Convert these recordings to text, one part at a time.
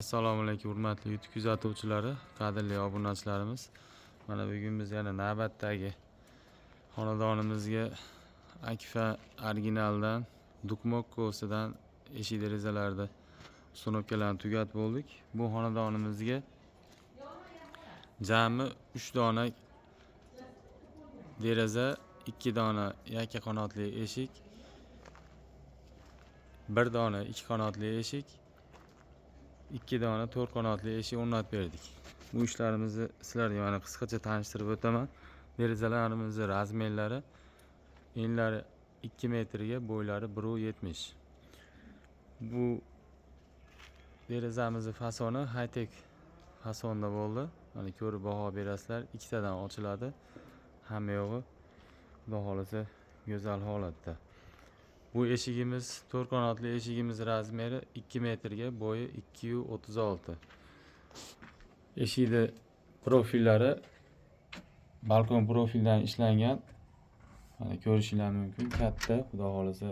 Assalomu alaykum hurmatli YouTube kuzatuvchilari, qadrli obunachilarimiz. Mana bugun biz yana navbatdagi xonadonimizga Akfa originaldan Dukmokkosidan eshik derazalarni установкalarini tugatib bo'ldik. Bu xonadonimizga jami 3 dona deraza, 2 dona yakka qanotli eshik, 1 dona 2 qanotli eshik, 2 dona 4 qanotli eshik o'rnatib berdik. Bu ishlarimizni sizlarga mana qisqacha tanishtirib o'taman. Derazalarimizni razmerlari enlari 2 metrga, bo'ylari 1.70. Bu derazamizni fasoni high-tech fasonda bo'ldi. Mana ko'rib baho berasizlar. Ikkitadan ochiladi. Hamma yog'i xudo xolasa go'zal holatda. Bu eshigimiz 4 qanotli eshigimiz razmeri 2 metrga, bo'yi 2.36. Eshikni profillari balkon profildan ishlangan. Mana ko'rishinglar mumkin. Katta, xudo xolasa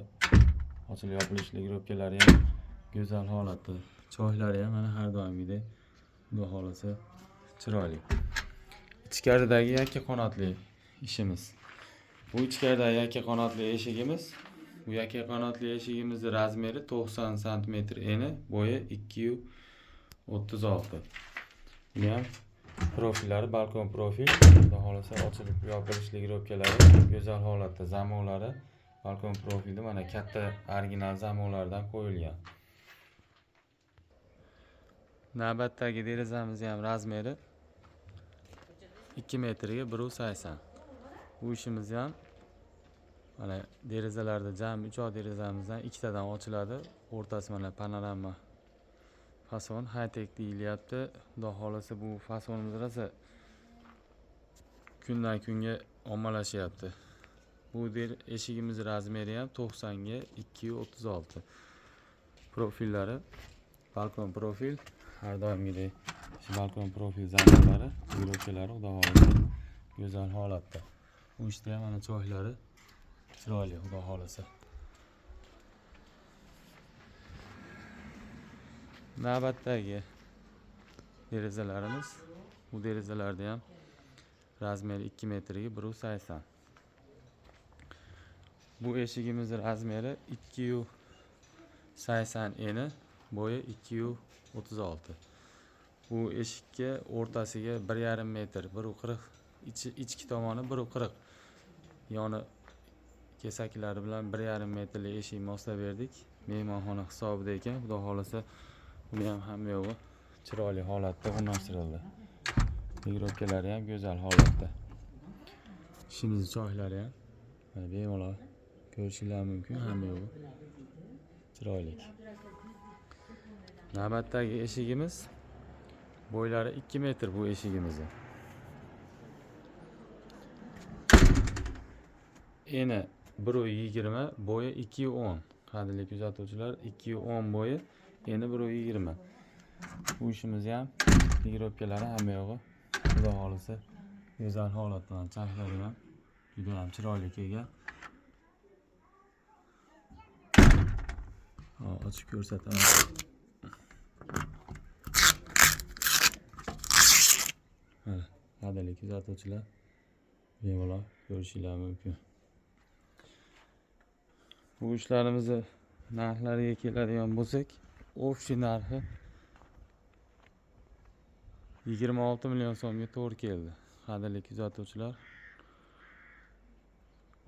ochilib yopilish регулировкалari ham go'zal holatda. Choylari ham mana har doimgidek xudo xolasa chiroyli. Ichkaridagi yakka qanotli ishimiz. Bu ichkaridagi yakka qanotli eshigimiz. Bu yakka qanotli eshigimizni razmeri 90 sm eni, bo'yi 2.36. Buni ham profillari balkon profil, xudo xolasa ochilib yopilish регулировкалari go'zal holatda, zamoklari balkon profilda mana katta original zamoklardan qo'yilgan. Navbatdagi derazamizni ham razmeri 2 metrga 1.80. Bu ishimiz ham mana derazalarda jami 3 derazamizdan ikkitadan ochiladi. O'rtasi mana panorama fason high-tech deyilyapti. Xudo xolasa bu fasonimiz rosa kundan kunga ommalashyapti. Bu eshigimiz razmeri ham 90 ga 2.36. Profillari balkon profil, har doimgidek shu balkon profil zamoklari, регулировкалari xudo xolasa go'zal holatda. Bu ishda ham mana choylari chiroyli xudo xolasa. Navbatdagi derazalarimiz, bu derazalarda ham razmeri 2 metrga 1.80. Bu eshigimiz razmeri 2.80 eni, bo'yi 2.36. Bu eshikka o'rtasiga 1.5 metr, 1.40, ichki tomoni 1.40. Yoni kesaklari bilan 1.5 metrli eshik moslab berdik. Mehmonxona hisobida ekan, xudo xolasa buni ham hamma yog'i chiroyli holatda o'rnashtirildi. Регулировкалari ham go'zal holatda. Ishimizni choylari ham mana bemalol ko'rishinglar mumkin, hamma yog'i chiroyli. Navbatdagi eshigimiz bo'ylari 2 metr bu eshigimizni. Eni 1.20, bo'yi 2.10. Qadrli kuzatuvchilar, 2.10 bo'yi, eni 1.20. Bu ishimiz ham регулировкалari hamma yog'i xudo xolasa go'zal holatda. Charxlari ham juda ham chiroyli kelgan. Ochib ko'rsataman. Mana qadrli kuzatuvchilar, bemalol ko'rishinglar mumkin. Bu ishlarimizni narxlariga keladigan bo'lsak, общий narxi 26 million so'mga to'g'ri keldi. Qadrli kuzatuvchilar,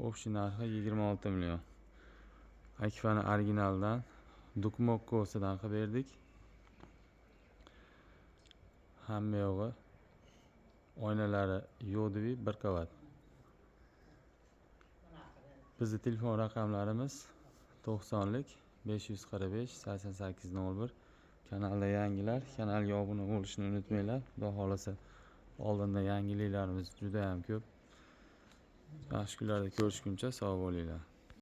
общий narxi 26 million. Akfani originaldan Dukmokkosidan qilib berdik. Hamma yog'i oynalari yo'diviy bir qavat. Bizni telefon raqamlarimiz 90lik 545 88 01. Kanalda yangilar, kanalga obuna bo'lishni unutmanglar. Xudo xolasa oldinda yangiliklarimiz juda ham ko'p. Yaxshi kunlarda ko'rishguncha sog' bo'linglar.